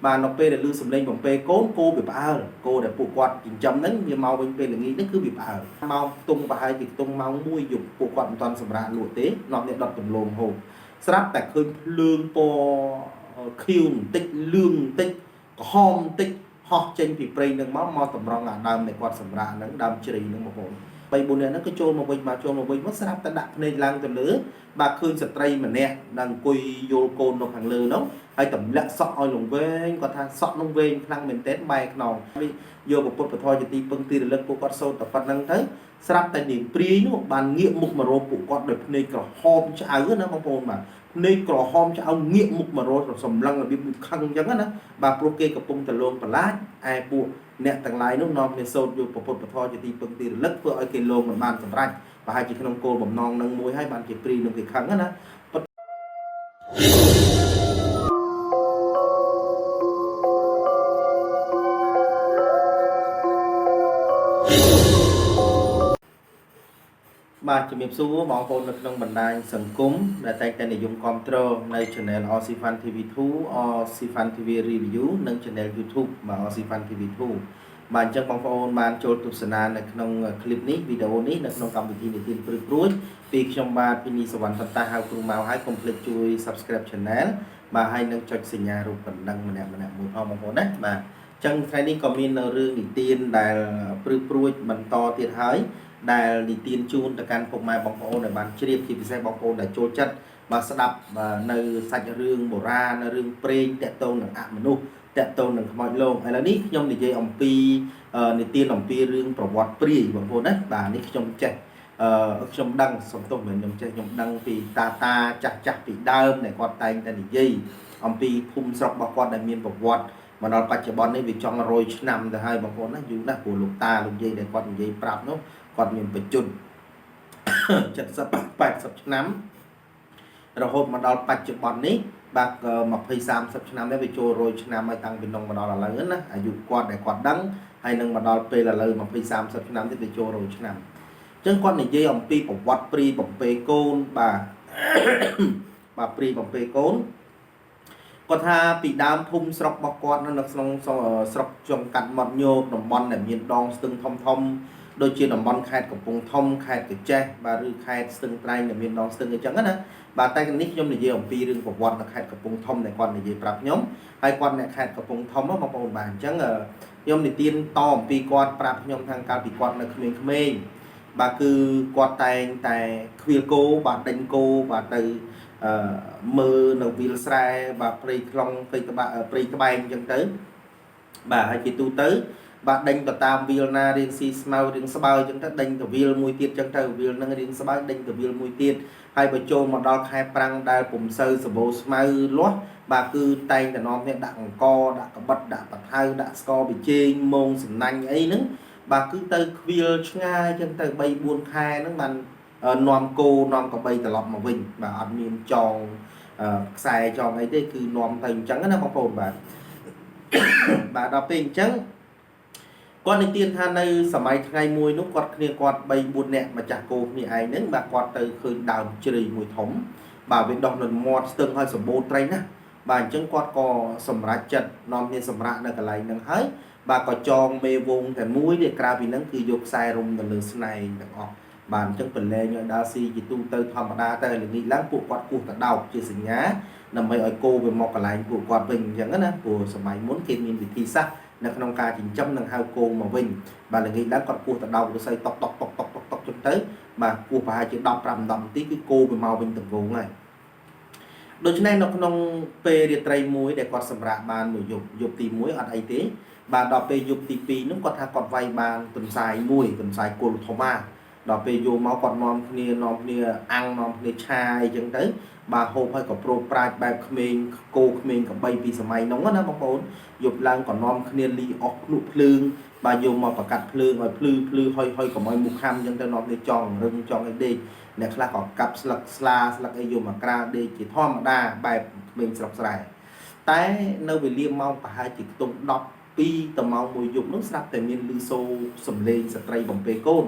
បាទនៅពេលដែលឮសំឡេងបំពេកូនគោវាផ្អើលគោដែលពួកគាត់ចិញ្ចឹមហ្នឹងវាមកវិញពេលល្ងាចហ្នឹងគឺវាផ្អើលម៉ោងខ្ទង់ប្រហែលជាខ្ទង់ម៉ោង1យប់ពួកគាត់មិនទាន់សម្រាកលក់ទេនាំអ្នកដុតទម្លងហូបស្រាប់តែឃើញភ្លើងពណ៌ខៀវបន្តិចលឿងបន្តិចក្រហមបន្តិចហោះចេញពីព្រៃហ្នឹងមកមកតម្រង់អាដើមដែលគាត់សម្រាកហ្នឹងដើមជ្រៃហ្នឹងបងប្អូន3 4នាក់ហ្នឹងក៏ចូលមកវិញមកចូលមកវិញមកស្រាប់តែដាក់ភ្នែកឡើងទៅលើបាទឃើញស្ត្រីម្នាក់ដែលអង្គុយយល់កូននៅខាងលើនោះ ហើយទម្លាក់សក់ឲ្យលងវែងគាត់ថាសក់នឹងវែងខ្លាំងមែនទែនបែរខ្នងយកពុទ្ធពធជាទីពឹងទីរលឹកពួកគាត់សូត្រតែប៉ុណ្្នឹងទៅស្រាប់តែនាងព្រាយនោះបានងាកមុខមករកពួកគាត់ដោយភ្នែកក្រហមឆ្អៅណាបងប្អូនបាទភ្នែកក្រហមឆ្អៅងាកមុខមករកសម្លឹងរបៀបខឹងអញ្ចឹងណាបាទព្រោះគេកំពុងតែលងប្រឡាចឯពួកអ្នកទាំងឡាយនោះនាំគ្នាសូត្រយកពុទ្ធពធជាទីពឹងទីរលឹកធ្វើឲ្យគេលងមិនបានសម្រេចប្រហែលជាក្នុងគោលបំណងនឹងមួយហើយបានជាព្រាយនឹងគេខឹងណា បាទជំរាបសួរបងប្អូននៅក្នុងបណ្ដាញសង្គមដែលតែងតែនិយមគាំទ្រនៅ Channel RC Fun TV2 RC Fun TV Review និង Channel YouTube បាទ RC Fun TV2 បាទអញ្ចឹងបងប្អូនបានចូលទស្សនានៅក្នុង คลิป នេះវីដេអូនេះនៅក្នុងកម្មវិធីនិទានព្រឹកព្រួយពីខ្ញុំបាទពីនីសវណ្ណតតាហៅគ្រូម៉ៅហើយកុំភ្លេចជួយ Subscribe Channel បាទហើយនឹងចុចសញ្ញារូបកណ្ដឹងម្នាក់ម្នាក់មួយផងបងប្អូនណាបាទអញ្ចឹងថ្ងៃនេះក៏មាននៅរឿងនិទានដែលព្រឹកព្រួយបន្តទៀតហើយ ដែលនិទានជូនទៅកាន់ពុកម៉ែបងប្អូនដែលបានជ្រាបជាពិសេសបងប្អូនដែលចូលចិត្តបាទស្ដាប់បាទនៅសាច់រឿងបុរាណរឿងព្រេងតាក់ទងនឹងអមនុស្សតាក់ទងនឹងខ្មោចលោងឥឡូវនេះខ្ញុំនិយាយអំពីនិទានអំពីរឿងប្រវត្តិព្រាយបងប្អូនណាបាទនេះខ្ញុំចេះអឺខ្ញុំដឹងសំទោសមិនខ្ញុំចេះខ្ញុំដឹងពីតាតាចាស់ចាស់ពីដើមដែលគាត់តែងតែនិយាយអំពីភូមិស្រុករបស់គាត់ដែលមានប្រវត្តិមកដល់បច្ចុប្បន្ននេះវាចង់100ឆ្នាំទៅហើយបងប្អូនណាយូរណាស់ព្រោះលោកតាលោកយាយដែលគាត់និយាយប្រាប់នោះ គាត់មានបច្ចុប្បន្ន70 80ឆ្នាំរហូតមកដល់បច្ចុប្បន្ននេះបាទ20 30ឆ្នាំនេះវាចូល100ឆ្នាំហើយតាំងពីនោះមកដល់ឥឡូវណាអាយុគាត់ដែលគាត់ដឹងហើយនឹងមកដល់ពេលឥឡូវ20 30ឆ្នាំទៀតវាចូល100ឆ្នាំអញ្ចឹងគាត់និយាយអំពីប្រវត្តិព្រីបំពេកូនបាទបាទព្រីបំពេកូនគាត់ថាពីដើមភូមិស្រុករបស់គាត់នៅក្នុងស្រុកចុងកាត់មាត់ញោកតំបន់ដែលមានដងស្ទឹងធំធំដូចជាតំបន់ខេត្តកំពង់ធំខេត្តកញ្ចេះបាទឬខេត្តស្ទឹងត្រែងដែលមានដងស្ទឹងអញ្ចឹងណាបាទតែនេះខ្ញុំនិយាយអំពីរឿងប្រវត្តិនៅខេត្តកំពង់ធំដែលគាត់និយាយប្រាប់ខ្ញុំហើយគាត់អ្នកខេត្តកំពង់ធំបងប្អូនបាទអញ្ចឹងខ្ញុំនិទានតអំពីគាត់ប្រាប់ខ្ញុំថាកាលពីគាត់នៅក្មេងៗបាទគឺគាត់តែងតែខ្វៀលគោបាទដេញគោបាទទៅអឺមើលនៅវាលស្រែបាទព្រៃខ្លងព្រៃក្បាព្រៃក្បែងអញ្ចឹងទៅបាទហើយជាទូទៅបាទដេញទៅតាមវាលណារៀងស៊ីស្មៅរៀងស្បើយអញ្ចឹងទៅដេញទៅវាលមួយទៀតអញ្ចឹងទៅវាលនឹងរៀងស្បើយដេញទៅវាលមួយទៀតហើយបើចូលមកដល់ខែប្រាំងដែលពុំសូវសម្បូរស្មៅលាស់បាទគឺតែងតែនាំគ្នាដាក់អង្គដាក់កបិតដាក់បថៅដាក់ស្ករប៊ីចេងមងសំណាញ់អីហ្នឹងបាទគឺទៅខ្វៀលឆ្ងាយអញ្ចឹងទៅ3 4ខែហ្នឹងបាននាំគោនាំកបីត្រឡប់មកវិញបាទអត់មានចងខ្សែចងអីទេគឺនាំទៅអញ្ចឹងណាបងប្អូនបាទបាទដល់ពេលអញ្ចឹងគាត់និទានថានៅសម័យថ្ងៃមួយនោះគាត់គ្នាគាត់3 4នាក់ម្ចាស់គោគ្នាឯងហ្នឹងបាទគាត់ទៅឃើញដើមជ្រៃមួយធំបាទវាដោះនៅមាត់ស្ទឹងហើយសម្បូរត្រីណាស់បាទអញ្ចឹងគាត់ក៏សម្រេចចិត្តនាំគ្នាសម្រាកនៅកន្លែងហ្នឹងហើយបាទក៏ចងមេវងតែមួយទេក្រៅពីហ្នឹងគឺយកខ្សែរុំទៅលើស្នែងទាំងអស់បាទអញ្ចឹងប្រឡែងឲ្យដើរស៊ីជាទូទៅធម្មតាតែល្ងាចឡើងពួកគាត់គោះតដោកជាសញ្ញាដើម្បីឲ្យគោវាមកកន្លែងពួកគាត់វិញអញ្ចឹងណាព្រោះសម័យមុនគេមានវិធីសាស្ត្រនៅក្នុងការចិញ្ចឹមនិងហៅគោមកវិញបាទល្ងាចឡើងគាត់គោះតដោកឫស្សីតុកតុកតុកតុកតុកតុកចឹងទៅបាទគោះប្រហែលជា10 5 10នាទីគឺគោវាមកវិញទាំងវងហើយដូច្នេះនៅក្នុងពេលរាត្រីមួយដែលគាត់សម្រាកបានមួយយប់យប់ទី1អត់អីទេបាទដល់ពេលយប់ទី2នោះគាត់ថាគាត់វាយបានទន្សាយមួយទន្សាយគល់ធំណាដល់ពេលយកមកគាត់នាំគ្នានាំគ្នាអាំងនាំគ្នាឆាអីចឹងទៅបាទហូបហើយក៏ប្រូប្រាជ្ញបែបក្មេងគោក្មេងកបីពីសម័យនោះណាបងប្អូនយប់ឡើងក៏នាំគ្នាលីអស់ភ្លុកភ្លើងបាទយកមកប្រកាត់ភ្លើងឲ្យភ្លឺភ្លឺហុយហុយកុំឲ្យមុខខំចឹងទៅនាំគ្នាចង់រឹងចង់ឲ្យដេកអ្នកខ្លះក៏កាប់ស្លឹកស្លាស្លឹកអីយកមកក្រាលដេកជាធម្មតាបែបក្មេងស្រុកស្រែតែនៅវេលាម៉ោងប្រហែលជាខ្ទង់12ទៅម៉ោង1យប់នោះស្រាប់តែមានលឺសូរសំឡេងស្ត្រីបំពេកូន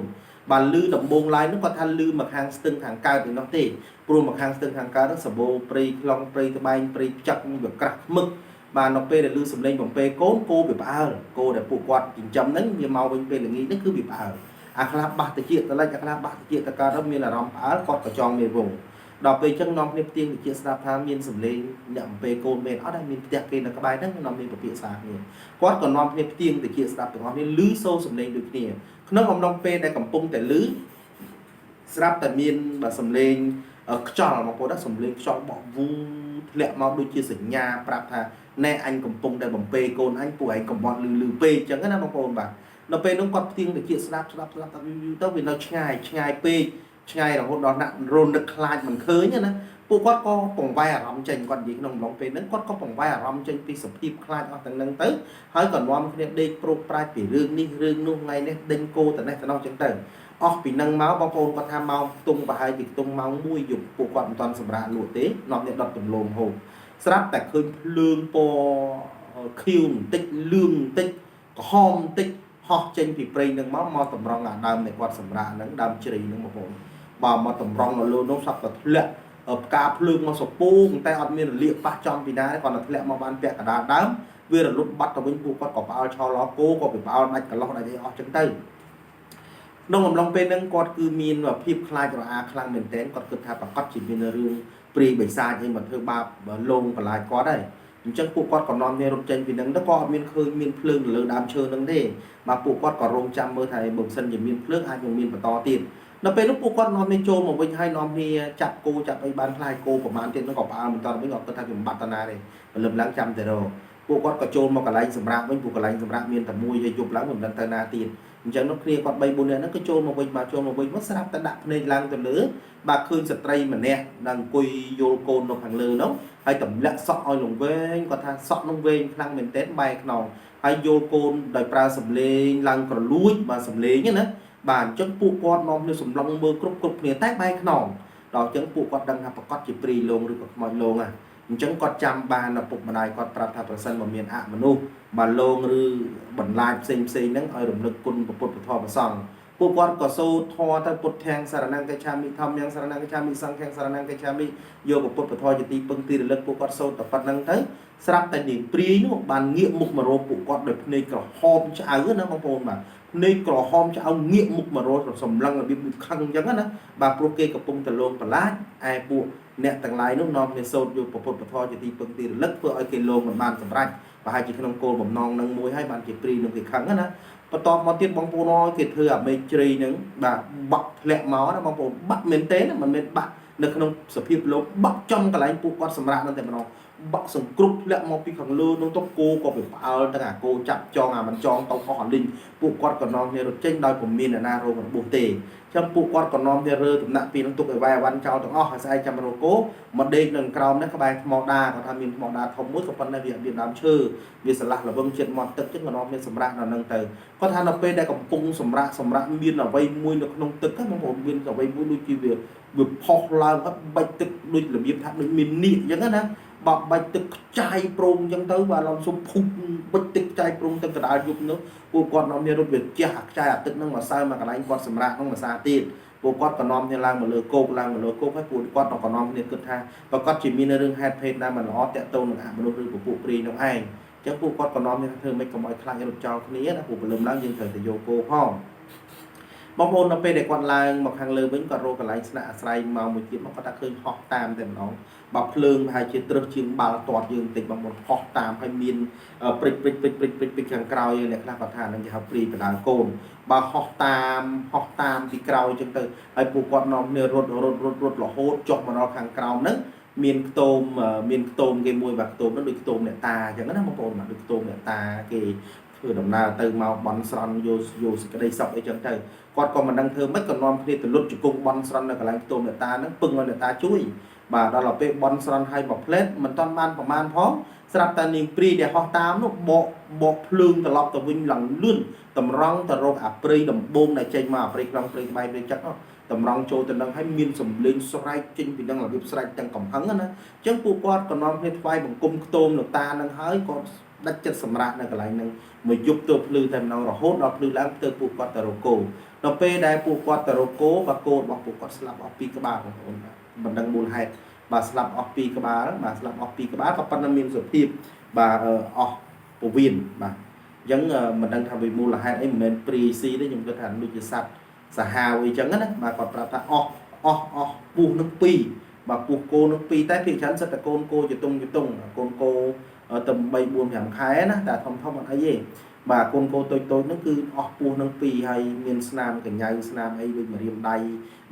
បាទលឺដំបងឡើយនោះគាត់ថាលឺមកខាងស្ទឹងខាងកើតឯនោះទេព្រោះមកខាងស្ទឹងខាងកើតនោះសម្បូរព្រៃខ្លងព្រៃត្បែងព្រៃផ្ចឹកវាក្រាស់ខ្មឹក បាទនៅពេលដែលឮសំឡេងបំពេកូនគោវាផ្អើលគោដែលពួកគាត់ចិញ្ចឹមហ្នឹងវាមកវិញពេលល្ងាចហ្នឹងគឺវាផ្អើលអាខ្លះបាសតិចតលិចអាខ្លះបាសតិចតកើតទៅមានអារម្មណ៍ផ្អើលគាត់ក៏ចង់មេវងដល់ពេលចឹងនាំគ្នាផ្ទៀងតិចស្ដាប់ថាមានសំឡេងអ្នកបំពេកូនមែនអត់ហើយមានផ្ទះគេនៅក្បែរហ្នឹងនាំគ្នាពិភាក្សាគ្នាគាត់ក៏នាំគ្នាផ្ទៀងតិចស្ដាប់ទាំងអស់គ្នាឮសូរសំឡេងដូចគ្នាក្នុងអំឡុងពេលដែលកំពុងតែឮស្រាប់តែមានបាទសំឡេងខ្យល់បងប្អូនណាសំឡេងខ្យល់បក់វូធ្លាក់មកដូចជាសញ្ញាប្រាប់ថាណែអញកំពុងតែបំពេកូនអញពួកឯងកំបត់លឺលឺពេកចឹងណាបងប្អូនបាទដល់ពេលនោះគាត់ផ្ទៀងតិចស្ដាប់ស្ដាប់ស្ដាប់ទៅយូរទៅវានៅឆ្ងាយឆ្ងាយពេកឆ្ងាយរហូតដល់ណាក់រនឹកខ្លាចមិនឃើញណាពួកគាត់ក៏ពង្វាយអារម្មណ៍ចេញគាត់និយាយក្នុងអំឡុងពេលហ្នឹងគាត់ក៏ពង្វាយអារម្មណ៍ចេញពីសភាពខ្លាចអស់ទាំងហ្នឹងទៅហើយក៏នាំគ្នាដេកប្រូកប្រាជ្ញពីរឿងនេះរឿងនោះថ្ងៃនេះដេញគោទៅនេះទៅនោះចឹងទៅអស់ពីនឹងមកបងប្អូនគាត់ថាម៉ោងខ្ទង់ប្រហែលជាខ្ទង់ម៉ោង1យប់ពួកគាត់មិនទាន់សម្រាកលក់ទេនាំគ្នាដុតទម្លងហូបស្រាប់តែឃើញភ្លើងពណ៌ខៀវបន្តិចលឿងបន្តិចក្រហមបន្តិចហោះចេញពីព្រៃនឹងមកមកតម្រង់អាដើមនៃគាត់សម្រាកហ្នឹងដើមជ្រៃហ្នឹងបងប្អូនបាទមកតម្រង់នៅលើនោះសັບតែធ្លាក់ផ្កាភ្លើងមកសពូងតែអត់មានរលាកប៉ះចំពីណាគាត់តែធ្លាក់មកបានពាក់កណ្ដាលដើមវារលត់បាត់ទៅវិញពួកគាត់ក៏ផ្អើលឆោឡោគោក៏ពីផ្អើលដាច់កន្លោះដាច់អីអស់ចឹងទៅក្នុងអំឡុងពេលហ្នឹងគាត់គឺមានភាពខ្លាចរអាខ្លាំងមែនទែនគាត់គិតថាប្រកាសជាមានរឿងព្រាយបិសាចអីមកធ្វើបាបលងបន្លាចគាត់ហើយអញ្ចឹងពួកគាត់ក៏នាំគ្នារត់ចេញពីហ្នឹងទៅក៏អត់មានឃើញមានភ្លើងនៅលើដើមឈើហ្នឹងទេបាទពួកគាត់ក៏រងចាំមើលថាបើមិនសិនជាមានភ្លើងអាចនឹងមានបន្តទៀតដល់ពេលនោះពួកគាត់នាំគ្នាចូលមកវិញហើយនាំគ្នាចាប់គោចាប់អីបានខ្លាយគោប្រហែលទៀតហ្នឹងក៏ផ្អើលបន្តវិញក៏គិតថាវាមិនបាត់តាណាទេព្រលឹមឡើងចាំតែរកពួកគាត់ក៏ចូលមកកន្លែងសម្រាប់វិញពួកកន្លែងសម្រាប់មានតែមួយហើយយប់ឡើងមិនដឹងទៅណាទៀតអញ្ចឹងនោះគ្នាគាត់3 4នាក់ហ្នឹងក៏ចូលមកវិញបាទចូលមកវិញមកស្រាប់តែដាក់ភ្នែកឡើងទៅលើបាទឃើញស្ត្រីម្នាក់đangអង្គុយយល់កូននៅខាងលើនោះហើយទម្លាក់សក់ឲ្យលងវែងគាត់ថាសក់នោះវែងខ្លាំងមែនទែនបែរខ្នងហើយយល់កូនដោយប្រើសំឡេងឡើងក្រលួចបាទសំឡេងណាបាទអញ្ចឹងពួកគាត់នាំគ្នាសម្លឹងមើលគ្រប់គ្រប់គ្នាតែបែរខ្នងដល់អញ្ចឹងពួកគាត់ដឹងថាប្រកាសជាព្រីលងឬក៏ខ្មោចលងហ่ะអញ្ចឹងគាត់ចាំបានឪពុកម្ដាយគាត់ប្រាប់ថាប្រសិនបើមានអមនុស្សបាទលងឬបន្លាចផ្សេងផ្សេងហ្នឹងឲ្យរំលឹកគុណពុទ្ធពធប្រសង្ឃពួកគាត់ក៏សូត្រធម៌ទៅពុទ្ធាំងសារណង្កិច្ឆាមិធម្មយ៉ាងសារណង្កិច្ឆាមិសង្ឃាំងសារណង្កិច្ឆាមិយកពុទ្ធពធជាទីពឹងទីរលឹកពួកគាត់សូត្រតែប៉ុណ្្នឹងទៅស្រាប់តែនាងព្រាយនោះបានងាកមុខមករកពួកគាត់ដោយភ្នែកក្រហមឆ្អៅណាបងប្អូនបាទភ្នែកក្រហមឆ្អៅងាកមុខមករកសម្លឹងរបៀបខឹងអញ្ចឹងណាបាទព្រោះគេកំពុងតែលងប្រឡាចឯពួកអ្នកទាំងឡាយនោះនាំគ្នាសូត្រយកពុទ្ធពធជាទីពឹងទីរលឹកធ្វើឲ្យគេលងមិនបានសម្រេចប្រហែលជាក្នុងគោលបំណងនឹងមួយហើយបានជាព្រីនឹងគេខឹងណាបន្ទាប់មកទៀតបងប្អូនអើយគេធ្វើអាមេឃជ្រៃនឹងបាទបាក់ធ្លាក់មកណាបងប្អូនបាក់មែនទេណាមិនមែនបាក់នៅក្នុងសភាពលោកបាក់ចំកន្លែងពួកគាត់សម្រាប់នឹងតែម្ដងបាក់សង្គ្រប់ធ្លាក់មកពីខាងលើនោះទៅគោក៏វាផ្អើលទាំងអាគោចាប់ចងអាមិនចងទៅអស់អាលីងពួកគាត់ក៏នាំគ្នារត់ចេញដោយពុំមានអ្នកណារងរបួសទេចឹងពួកគាត់ក៏នាំគ្នារើតំណាក់ពីនឹងទុកឲ្យវ៉ែវ៉ាន់ចោលទាំងអស់ហើយស្អែកចាំរកគោមកដេកនៅក្រោមនេះក្បែរថ្មដាគាត់ថាមានថ្មដាធំមួយក៏ប៉ុន្តែវាអត់មានដើមឈើវាស្រឡះល្វឹងចិត្តមាត់ទឹកចឹងក៏នាំគ្នាសម្រាប់ដល់នឹងទៅគាត់ថានៅពេលដែលកំពុងសម្រាប់សម្រាប់មានអ្វីមួយនៅក្នុងទឹកហ្នឹងបងប្អូនមានអ្វីមួយដូចជាវាវាផុសឡើងហើយបាច់ទឹកដូចរបៀបថាដូចមាននាគអញ្ចឹងណាបើបាច់ទឹកខ្ចាយប្រងអញ្ចឹងទៅបាទឡំសុំភុះបិចទឹកខ្ចាយប្រងទឹកកដាលយប់នោះពួកគាត់នាំគ្នារត់វាជះអាខ្ចាយអាទឹកហ្នឹងមកសើមកកន្លែងគាត់សម្រាប់ហ្នឹងមកសាទៀតពួកគាត់ក៏នាំគ្នាឡើងមកលើគោកឡើងមកលើគោកហើយពួកគាត់ក៏នាំគ្នាគិតថាប្រកាសជាមានរឿងហេតុភេទណាមិនល្អតាក់ទងនឹងអមនុស្សឬពពួកព្រាយនោះឯងចឹងពួកគាត់ក៏នាំគ្នាធ្វើម៉េចកុំឲ្យខ្លាចរត់ចោលគ្នាណាព្រោះព្រលឹមឡើងយើងត្រូវតែយកគោផងបងប្អូនដល់ពេលដែលគាត់ឡើងមកខាងលើវិញគាត់រកកន្លែងស្នាក់អាស្រ័យមកមួយទៀតមកគាត់ថាឃើញហោះតាមតែម្ដងបើភ្លើងប្រហែលជាត្រឹសជាងបាល់ទាត់យើងបន្តិចបងប្អូនហោះតាមហើយមានព្រិចព្រិចព្រិចព្រិចព្រិចព្រិចខាងក្រោយអ្នកខ្លះគាត់ថានឹងគេហៅព្រីបដាកូនបើហោះតាមហោះតាមពីក្រោយចឹងទៅហើយពួកគាត់នាំគ្នារត់រត់រត់រត់រហូតចុះមកដល់ខាងក្រោមហ្នឹងមានខ្ទមមានខ្ទមគេមួយបាទខ្ទមហ្នឹងដូចខ្ទមអ្នកតាអញ្ចឹងណាបងប្អូនបាទដូចខ្ទមអ្នកតាគេធ្វើដំណើរទៅមកបន់ស្រន់យកយកសេចក្តីសុខអីចឹងទៅគាត់ក៏មិនដឹងធ្វើម៉េចក៏នាំគ្នាទៅលុតជង្គង់បន់ស្រន់នៅកន្លែងខ្ទមអ្នកតាហ្នឹងពឹងឲ្យអ្នកតាជួយបាទដល់ទៅពេលបន់ស្រន់ឲ្យមួយផ្លែតមិនតាន់បានប្រមាណផងស្រាប់តែនាងព្រីដែលហោះតាមនោះបកបកភ្លើងត្រឡប់ទៅវិញឡើងលឿនតម្រង់ទៅរកអាព្រៃដំបងដែលចេញមកអាព្រៃខ្លងព្រៃក្បែរព្រៃចឹកនោះតម្រង់ចូលទៅនឹងឲ្យមានសំឡេងស្រែកចេញពីនឹងរបៀបស្រែកទាំងកំហឹងណាអញ្ចឹងពួកគាត់ក៏នាំគ្នាថ្វាយបង្គំខ្ទមលោកតានឹងហើយក៏ដាច់ចិត្តសម្រាប់នៅកន្លែងហ្នឹងមួយយប់ទៅភ្លឺតែម្ដងរហូតដល់ភ្លឺឡើងទៅពួកគាត់ទៅរកគោដល់ពេលដែលពួកគាត់ទៅរកគោបាទគោរបស់ពួកគាត់ស្លាប់អស់ពីរក្បាលបងប្អូនបាទមិនដឹងមូលហេតុបាទស្លាប់អស់ពីរក្បាលបាទស្លាប់អស់ពីរក្បាលក៏ប៉ុន្តែមានសភាព បាទអស់ពវៀនបាទអញ្ចឹងមិនដឹងថាវាមូលហេតុអីមិនមែនព្រាយស៊ីទេខ្ញុំគិតថាដូចជាសត្វសាហាវអីចឹងណាបាទគាត់ប្រាប់ថាអស់អស់អស់ពស់នឹងពីរបាទពស់គោនឹងពីរតែភាគច្រើនសិតតែកូនគោជាតុងជាតុងកូនគោទៅ3 4 5ខែណាតែធំធំអត់អីទេបាទកូនគោតូចតូចហ្នឹងគឺអស់ពោះនឹងពីរហើយមានស្នាមកញ្ញៅស្នាមអីដូចម្រាមដៃ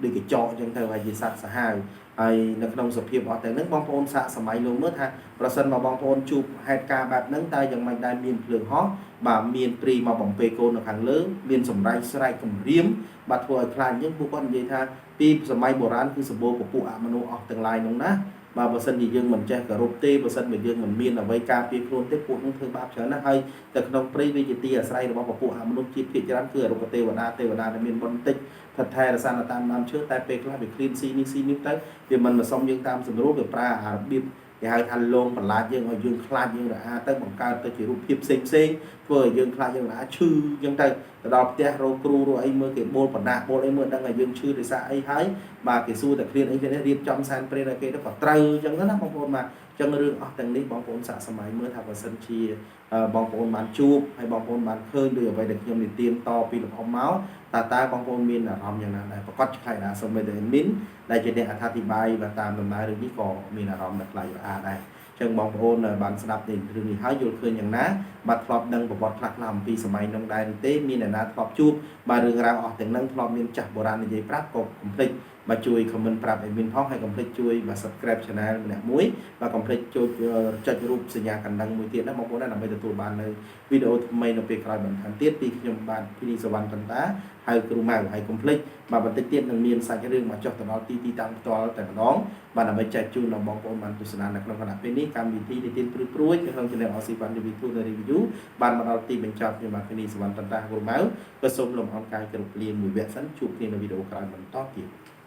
ដូចកញ្ចក់អញ្ចឹងទៅហើយជាសត្វសាហាវហើយនៅក្នុងសភាពអស់ទាំងហ្នឹងបងប្អូនសាកសម័យលោកមើលថាប្រសិនបើបងប្អូនជួបហេតុការណ៍បែបហ្នឹងតើយ៉ាងម៉េចដែរមានភ្លើងហោះបាទមានព្រីមកបំពេកូននៅខាងលើមានសម្រែកស្រែកគំរាមបាទធ្វើឲ្យខ្លាចអញ្ចឹងពួកគាត់និយាយថាពីសម័យបុរាណគឺសម្បូរពពួកអមនុស្សអស់ទាំងឡាយនោះណាបាទបើសិនជាយើងមិនចេះគោរពទេបើសិនបើយើងមិនមានអ្វីការពារខ្លួនទេពួកនឹងធ្វើបាបច្រើនណាស់ហើយទៅក្នុងព្រៃវាជាទីអាស្រ័យរបស់ពពួកអមនុស្សជាតិភាគច្រើនគឺអរុបទេវតាទេវតាដែលមានបុណ្យតិចថិតថែរសានតាមដើមឈើតែពេលខ្លះវាឃ្លានស៊ីនេះស៊ីនេះទៅវាមិនមកសុំយើងតាមសម្រួលវាប្រើអារបៀបគេហៅថាលងបន្លាចយើងឲ្យយើងខ្លាចយើងរអាទៅបង្កើតទៅជារូបភាពផ្សេងផ្សេងធ្វើឲ្យយើងខ្លាចយើងរអាឈឺអញ្ចឹងទៅទៅដល់ផ្ទះរកគ្រូរកអីមើលគេបូលបណ្ដាបូលអីមើលដឹងថាយើងឈឺដោយសារអីហើយបាទគេសួរតែឃ្លានអីគេនេះរៀបចំសែនព្រេនឲ្យគេទៅក៏ត្រូវអញ្ចឹងណាបងប្អូនបាទអញ្ចឹងរឿងអស់ទាំងនេះបងប្អូនសាកសម័យមើលថាបើសិនជាបងប្អូនបានជួបហើយបងប្អូនបានឃើញដោយអ្វីដែលខ្ញុំនិទានតពីលំអមកតើតើបងប្អូនមានអារម្មណ៍យ៉ាងណាដែរប្រកាសឆ្លៃណាសូម្បីតែមីនដែលជាអ្នកអត្ថាធិប្បាយបាទតាមដំណើររឿងនេះក៏មានអារម្មណ៍ដែលខ្លាចរអាដែរចឹងបងប្អូនបានស្ដាប់នៃរឿងនេះហើយយល់ឃើញយ៉ាងណាបាទធ្លាប់ដឹងប្រវត្តិខ្លះៗអំពីសម័យនោះដែរឬទេមានអ្នកណាធ្លាប់ជួបបាទរឿងរ៉ាវអស់ទាំងហ្នឹងធ្លាប់មានចាស់បុរាណនិយាយប្រាប់ក៏កុំភ្លេចបាទជួយ comment ប្រាប់ឲ្យមានផងហើយកុំភ្លេចជួយបាទ subscribe channel ម្នាក់មួយបាទកុំភ្លេចជួយចុចរូបសញ្ញាកណ្ដឹងមួយទៀតណាបងប្អូនណាដើម្បីទទួលបាននៅវីដេអូថ្មីនៅពេលក្រោយបន្ថែមទៀតពីខ្ញុំបាទភីនីសវណ្ណកន្តាហើយគ្រូម៉ៅហើយកុំភ្លេចបាទបន្តិចទៀតនឹងមានសាច់រឿងមកចុះទៅដល់ទីទីតាំងផ្ទាល់តែម្ដងបាទដើម្បីចែកជូនដល់បងប្អូនបានទស្សនានៅក្នុងខណៈពេលនេះកម្មវិធីនិទានព្រួយព្រួយនៅក្នុង Channel RC Fun TV 2នៅ Review បានមកដល់ទីបញ្ចប់ខ្ញុំបាទភីនីសវណ្ណកន្តាគ្រូម៉ៅក៏សូមលំអរកាយគ្រប់លាមួយវគ្គសិនជួបគ្នានៅវីដេអូក្រោយបន្តទៀត។